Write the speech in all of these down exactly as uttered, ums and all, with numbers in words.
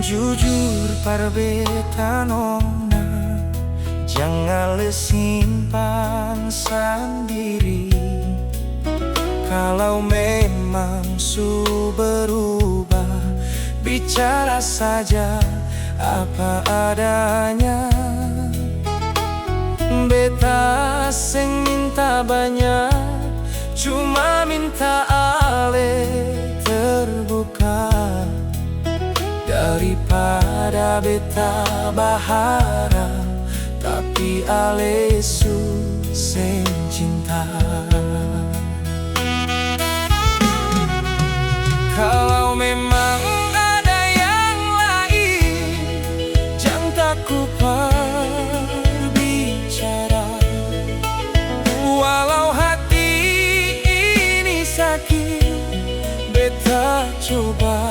Jujur par beta nona, jang ale simpan sandiri. Kalau memang su berubah, bicara saja apa adanya. Beta seng minta banya, cuma minta ale terbuka. Daripada beta baharap, tapi ale su seng cinta. Kalau memang ada yang lain, jang taku par bicara. Walau hati ini sakit, beta coba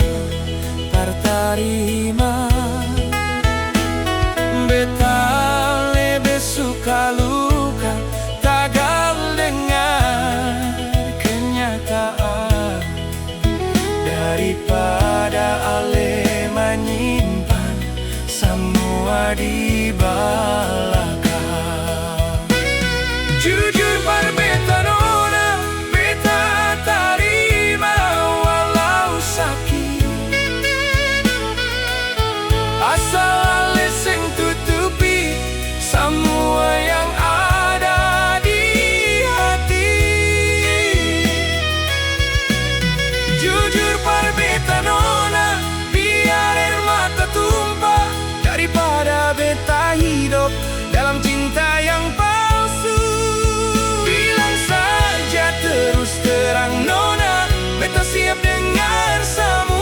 par tarima. Beta lebe suka luka tagal dengar kenyataan, daripada ale manyimpan samua di balakang. Jujur par beta nona, beta tarima walau saki. Asal ale seng tutupi samua yang ada di hati. Jujur par beta nona, biar aer mata tumpa, daripada beta hidop dalam cinta yang palsu. Bilang saja terus terang nona, beta siap dengar samua.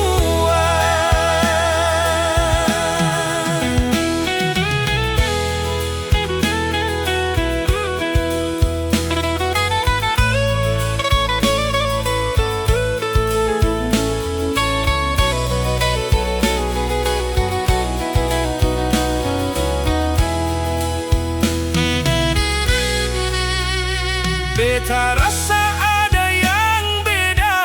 Beta rasa ada yang beda.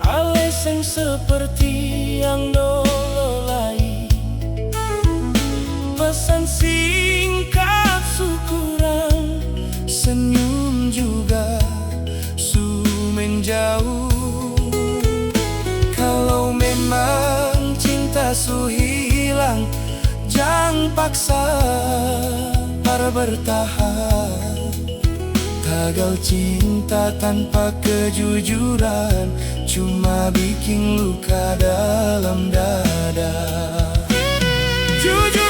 Ale seng seperti yang dolo lai. Pesan singkat su kurang, senyum juga su menjauh. Kalau memang cinta su hilang, jang paksa par bertahan. Tagal cinta tanpa kejujuran cuma biking luka dalam dada. Jujur